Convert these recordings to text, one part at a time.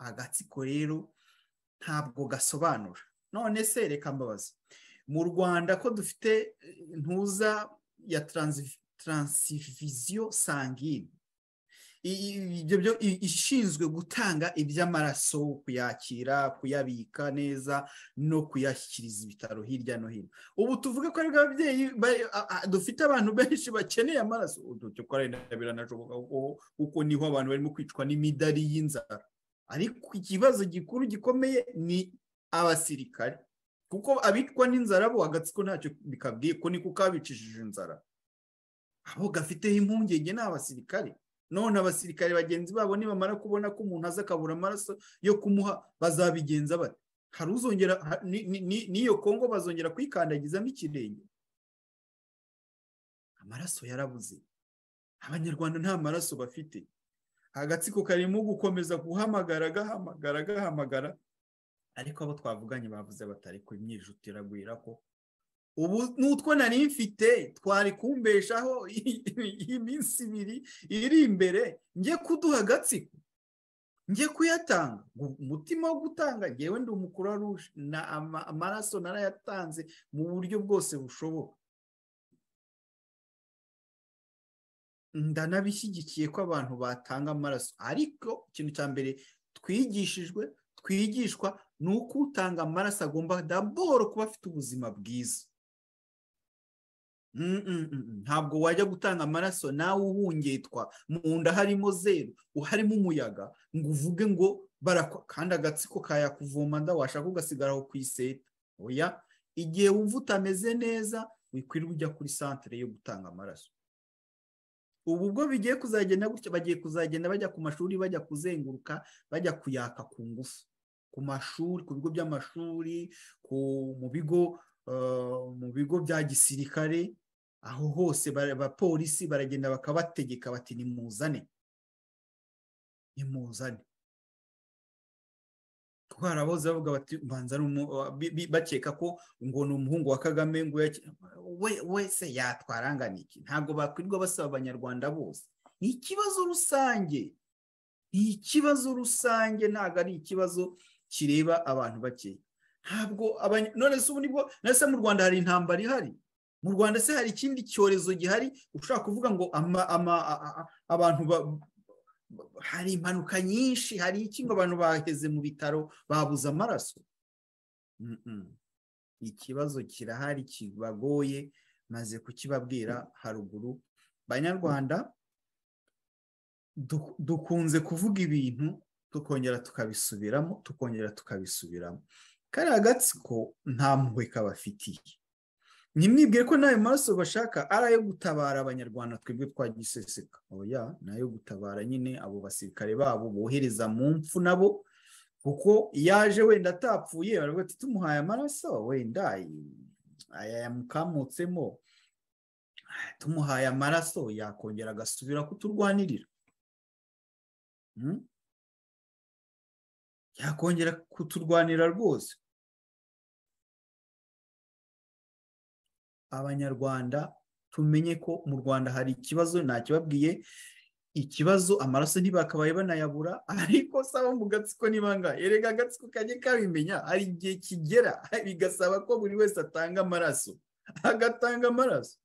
Agatsiko rero ntabwo gasobanura. None se reka mbabaze, mu Rwanda ko dufite ntuza ya transfusion sanguine ibyo ishinzwe gutanga iby'amaraso, kuyakira, kuyabika neza no kuyashyikiriza ibitaro hirya no hino. Ubu tuvuge ko ari ababyeyi dufite abantu benshi bakeneye amaraso, biranashoboka kuko niho abantu barimo kwicwa n'imidari y'inzara. Ariko ikibazo gikuru gikomeye ni abasirikare, kuko abicwa n'inzara bo agatsiko ntacyo bikabwiye ko niko kabicishije inzara. Abo gafiteho impungenge ni abasirikare. None abasirikare bagenzi babo nibamara kubona ko umuntu aza akabura amaraso yo kumuha bazabigenza bate? Hari uzongera n'iyo Kongo bazongera kwikandagizamo ikirenge? Amaraso yarabuze, Abanyarwanda nta maraso bafite. Agatsiko karimo gukomeza guhamagara gahamagara gahamagara, ariko abo twavuganye bavuze batari ku imyijuto iragwira ko ubu n'utwo nari mfite twari kumbeshaho iminsi ibiri iri imbere, njye kuduha agatsiko, njye kuyatanga. Umutima wo gutanga, ngewe ndi umukuru rouge na amaraso narayatanze mu buryo bwose bushoboka. Ndanabishyigikiye ko abantu batanga amaraso, ariko ikintu cya mbere twigishijwe twigishwa ni uko utanga amaraso agomba daboro kuba afite ubuzima bwiza. Ntabwo wajya gutanga amaraso nawe uhungetwa mu nda harimo zeru, harimo umuyaga, ngo uvuge ngo barakwa, kandi agatsiko kayakuvoma nda washaka ugasigaraho ku iseta. Oya, igihe wumva utameze neza wikwirirwa ujya kuri santere yo gutanga amaraso. Ubu ubwo bigiye kuzagenda gutya, bagiye kuzagenda bajya ku mashuri, bajya kuzenguruka, bajya kuyaka ku ngufu ku mashuri, ku bigo by'amashuri, mu bigo bya gisirikare, aho hose abapolisi baragenda bakabategeka bati nimuzane, nimuzane. Twaraboze bavuga bati mbanza bakeka ko ngo ni umuhungu wa Kagame, ngo wese yatwarangana iki. Ntabwo bakwirwa basaba Abanyarwanda bose, ni ikibazo rusange, ni ikibazo rusange, ntabwo ari ikibazo kireba abantu bake. Ntabwo none se ubu nibwo nase mu Rwanda hari intambara ihari? Mu Rwanda se hari ikindi cyorezo gihari ushaka kuvuga ngo abantu hari impanuka nyinshi, hari iki ngo abantu baheze mu bitaro babuze amaraso? Ikibazo kirahari kibagoye, maze kukibabwira haruguru. Banyarwanda, dukunze kuvuga ibintu tukongera tukabisubiramo, tukongera tukabisubiramo. Kariya agatsiko nta mpuhwe kabafitiye. Ntimwibwire ko n'ayo maraso bashaka ari ayo gutabara Abanyarwanda twebwe twagiseseka. Oya, ni ayo gutabara nyine abo basirikare babo bohereza mu mpfu nabo, kuko yaje wenda atapfuye baravuga ati tumuhaye amaraso wenda aya yamukamutsemo, tumuhaye amaraso yakongera agasubira kuturwanirira, yakongera kuturwanira rwose. Abanyarwanda tumenye ko mu Rwanda hari ikibazo, ntakibabwiye ikibazo, amaraso ntibakabaye banayabura, ariko saba mu gatsiko nibanga, erega agatsiko kajye kabimenya, hari igihe kigera bigasaba ko buri wese atanga amaraso, agatanga amaraso,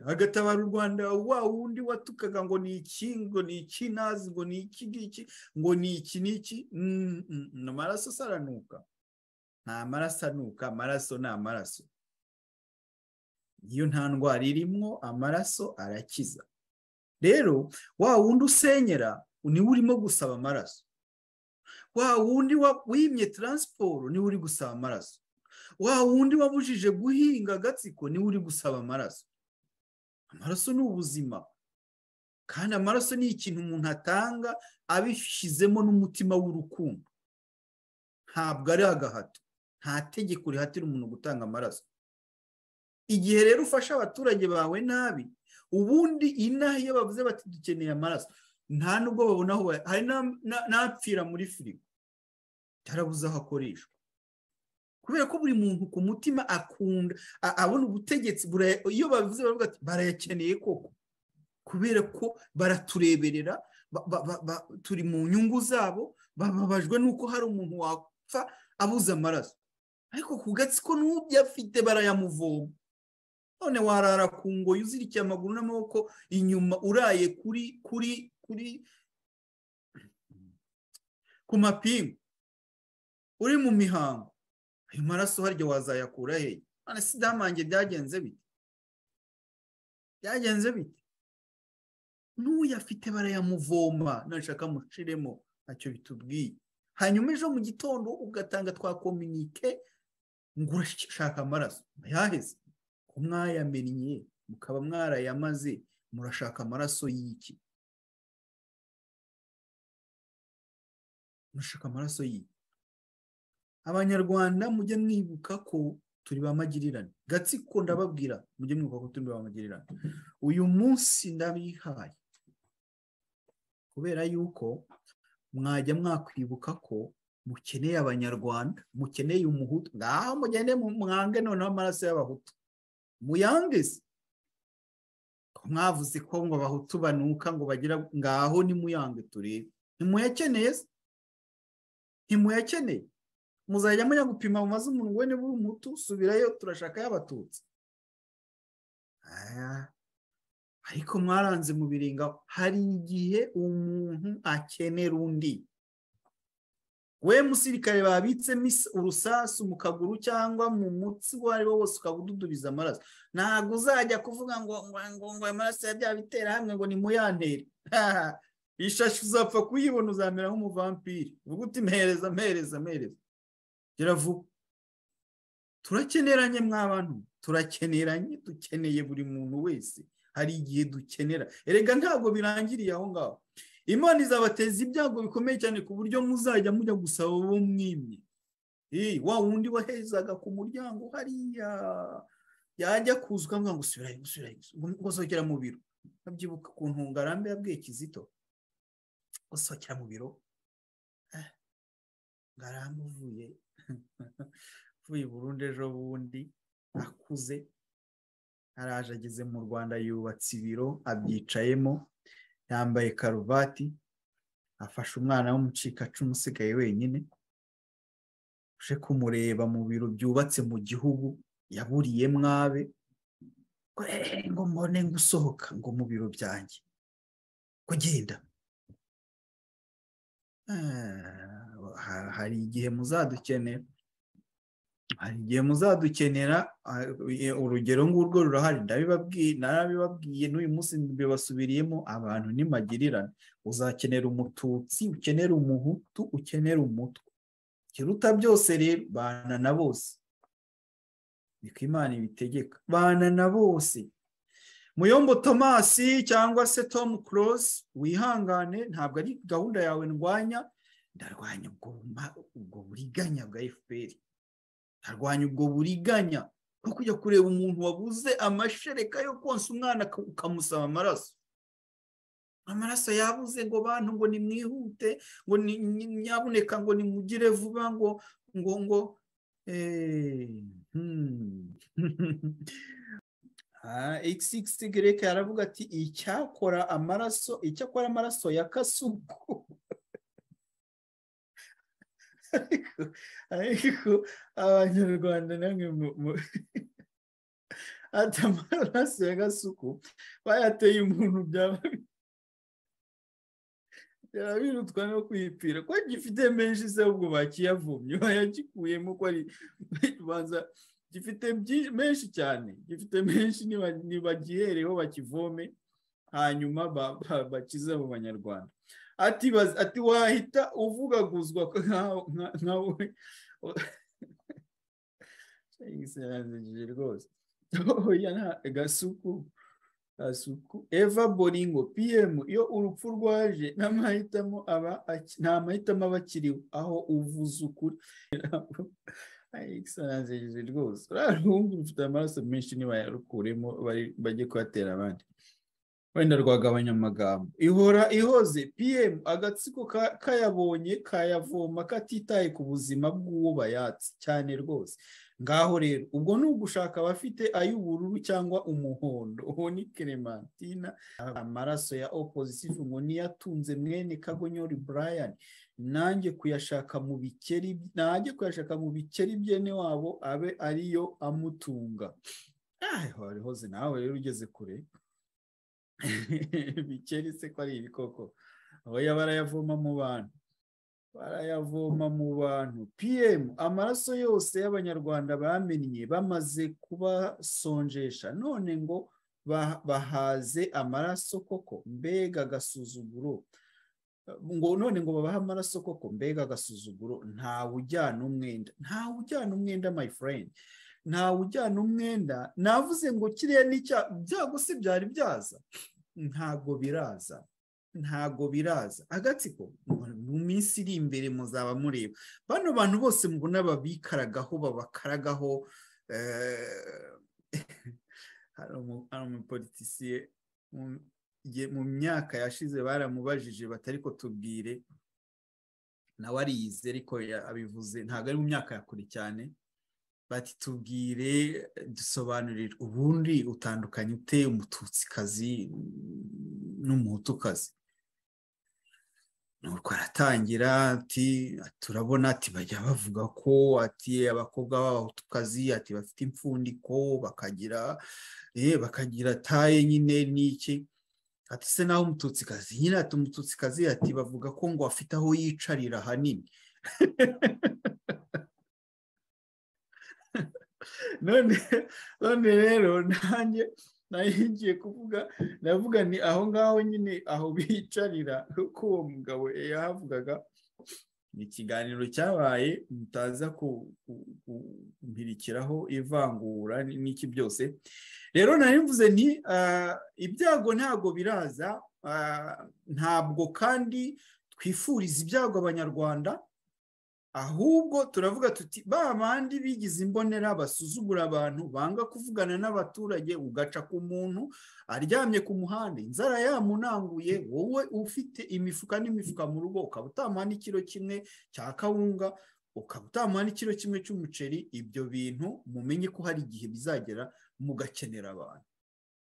agatabara u Rwanda. Wa wundi watukaga ngo ni iki, ngo ni iki nazi, ngo ni iki ngiki, ngo ni iki n'iki, amaraso saranuka. Nta maraso anuka, amaraso ni amaraso. Iyo nta ndwara irimo amaraso arakiza. Rero wa wundi usenyera niwe urimo gusaba amaraso, wa wundi wimye transport niwe uri gusaba amaraso, wa wundi wabujije guhinga agatsiko niwe uri gusaba amaraso. Amaraso ni ubuzima, kandi amaraso ni ikintu umuntu atanga abishizemo n'umutima w'urukundo, ntabwo ari agahato. Nta tegeko rihatira umuntu gutanga amaraso. Igihe rero ufasha abaturage bawe nabi, ubundi inaha iyo bavuze bati dukeneye amaraso, nta nubwo babona aho hari n'apfira muri firigo, yarabuze aho akoreshwa, kubera ko buri muntu ku mutima akunda abona ubutegetsi. Iyo bavuze baravuga ati barayakeneye koko, kubera ko baratureberera, Turi mu nyungu zabo, bababajwe nuko hari umuntu wapfa abuze amaraso, ariko ku gatsiko n'ubyafite barayamuvoma. None warara ku ngoyi uzirikiye amaguru n'amaboko inyuma, uraye kuri kuri kuri ku mapingu, uri mu mihango, ayo maraso harya wazayakura he? None si Damange byagenze bite? Byagenze bite? N'uyafite barayamuvoma, nashaka mushiremo, ntacyo bitubwiye. Hanyuma ejo mu gitondo ugatanga twa communiqué ngo urashaka amaraso. Yaheze ko mwayamennye mukaba mwarayamaze, murashaka amaraso y'iki? Murashaka amaraso y'iki? Abanyarwanda mujye mwibuka ko turi ba magirirane. Gatsiko ndababwira, mujye mwibuka ko turi ba magirirane. Uyu munsi ndabihaye kubera yuko mwajya mwakwibuka ko mukeneye Abanyarwanda, mukeneye Umuhutu. Ngaho mugende mwange noneho amaraso y'Abahutu, muyange se. Ko mwavuze ko ngo Abahutu banuka ngo bagira, ngaho nimuyange turebe. Ntimuyakeneye se? Ntimuyakeneye? Muzajya mujya gupima mu mazu umuntu ngo niba uri Umuhutu, subirayo turashaka y'Abatutsi. Ariko mwaranze mu biringa. Hari igihe umuntu akenera undi. We musirikare babitsemo urusasu mu kaguru cyangwa mu mutsi uwo ari wo wose, ukaba ududubiza amaraso, ntabwo uzajya kuvuga ngo ngo ngo amaraso ya bya bitera hamwe ngo nimuyantere. Ishashi uzapfa kuyibona, uzamera nk'umuvampiri, uvuga uti mpereza mpereza mpereza, gera vuba. Turakeneranye mw'abantu, turakeneranye, dukeneye buri muntu wese. Hari igihe dukenera. Erega ntabwo birangiriye aho ngaho. Imana izabateza ibyago bikomeye cyane ku buryo muzajya mujya gusaba abo mwimye. Wa wundi wahezaga ku muryango hariya, yajya kuza ukamubwira ngo subirayo, subirayo, ngo sohokera mu biro. Nkabyibuka ukuntu Ngarambe yabwiye Kizito ngo sohokera mu biro. Ngarambe uvuye Burundi ejo bundi akuze, araje ageze mu Rwanda, yubatse ibiro, abyicayemo, yambaye karuvati, afashe umwana w'umucikacumu usigaye wenyine, uje kumureba mu biro byubatse mu gihugu yaburiye mwabe, ngo mbone ngo usohoka ngo mu biro byanjye, ngo genda. Hari igihe muzadukenera, hari igihe muzadukenera. Urugero ngurwo rurahari, ndabibabwiye, narabibabwiye n'uyu munsi mbibasubiriyemo. Abantu nimagirirane, uzakenera Umututsi, ukenera Umuhutu, ukenera Umutwa. Kiruta byose rero, bana na bose, niko Imana ibitegeka, bana na bose. Muyombo Tomasi cyangwa se Tom Close, wihangane, ntabwo ari gahunda yawe ndwanya, ndarwanya ubwo buriganya bwa FPR. Ndarwanya ubwo buriganya bwo kujya kureba umuntu wabuze amashereka yo konsa umwana ukamusaba amaraso. Amaraso yabuze ngo bantu ngo nimwihute, ngo nyabuneka ngo nimugire vuba, ngo ngo ngo XXY aravuga ati icyakora amaraso, icyakora amaraso ya Kasuku. Ariko Abanyarwanda namwe ati amaraso ya Kasuku bayateye umuntu byaba birutwa no kwipfira, ko gifite menshi se ubwo bakiyavumye bayagikuyemo, ko ari banza gifite menshi cyane, gifite menshi, nibagihereho bakivome, hanyuma bakize abo Banyarwanda. Ati wahita uvugaguzwa nkawe rwose. Gasuku Gasuku Eva Boringo PM, iyo urupfu rwaje n'amahitamo aba nta mahitamo aba akiriho, aho uvuze ukuri. Rwose uriya rufite amaraso menshi, nibayarukuremo bajye kuyatera abandi, wenda rwagabanya amagambo. Ihora ihoze PM, agatsiko kayabonye kayavoma katitaye ku buzima bw'uwo bayatse cyane rwose. Ngaho rero ubwo ni ugushaka abafite ay'ubururu cyangwa umuhondo. Uwo ni Clementina. Amaraso ya O positive ngo niyatunze mwene Kagonyori Brian, nanjye kuyashaka mu bikeri, nanjye kuyashaka mu bikeri byene wabo abe ariyo amutunga. Harihoze nawe rero ugeze kure. Bikeri se ko ari ibikoko? Oya, barayavoma mu bantu, barayavoma mu bantu. PM, amaraso yose y'Abanyarwanda bamennye bamaze kubasonjesha, none ngo bahaze amaraso koko? Mbega agasuzuguro! Ngo none ngo babahe amaraso koko? Mbega agasuzuguro! Ntawe ujyana umwenda, ntawe ujyana umwenda, my friend, ntawe ujyana umwenda. Navuze ngo kiriya ni byago si byari byaza, ntago biraza, ntago biraza. Agatsiko mu minsi iri imbere muzaba mureba bano bantu bose mubona babikaragaho, babakaragaho. Hari umupolitisiye mu myaka yashize baramubajije batari ko tubwire, nawe ariyize ariko abivuze ntabwo ari mu myaka ya kure cyane, bati tubwire, dusobanurire ubundi utandukanye ute Umututsikazi n'Umuhutukazi? Nuko aratangira ati turabona, ati bajya bavuga ko ati abakobwa b'Abahutukazi ati bafite impfundiko, bakagira taye nyine n'iki, ati se naho Umututsikazi nyine, ati Umututsikazi ati bavuga ko ngo afite aho yicarira hanini. None rero nanjye ngiye kuvuga, navuga ni aho ngaho nyine aho bicarira, kuko uwo mugabo yahavugaga. Ni ikiganiro cyabaye, mutaza kumpirikiraho ivangura n'iki byose. Rero nari mvuze nti ibyago ntabwo biraza, ntabwo kandi twifuriza ibyago Abanyarwanda, ahubwo turavuga tuti ba bandi bigize imbonera basuzugura abantu, banga kuvugana n'abaturage, ugaca ku muntu aryamye ku muhanda inzara yamunanguye, wowe ufite imifuka n'imifuka mu rugo ukaba utamuha n'ikiro kimwe cya kawunga, ukaba utamuha n'ikiro kimwe cy'umuceri. Ibyo bintu mumenye ko hari igihe bizagera mugakenera abantu,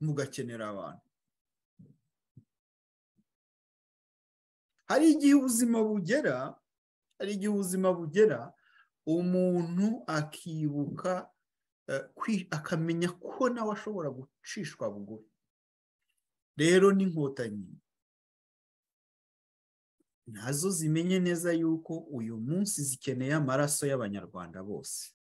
mugakenera abantu. Hari igihe ubuzima bugera, hari igihe ubuzima bugera umuntu akibuka, akamenya ko nawe ashobora gucishwa bugufi. Rero n'Inkotanyi nazo zimenye neza yuko uyu munsi zikeneye amaraso y'Abanyarwanda bose.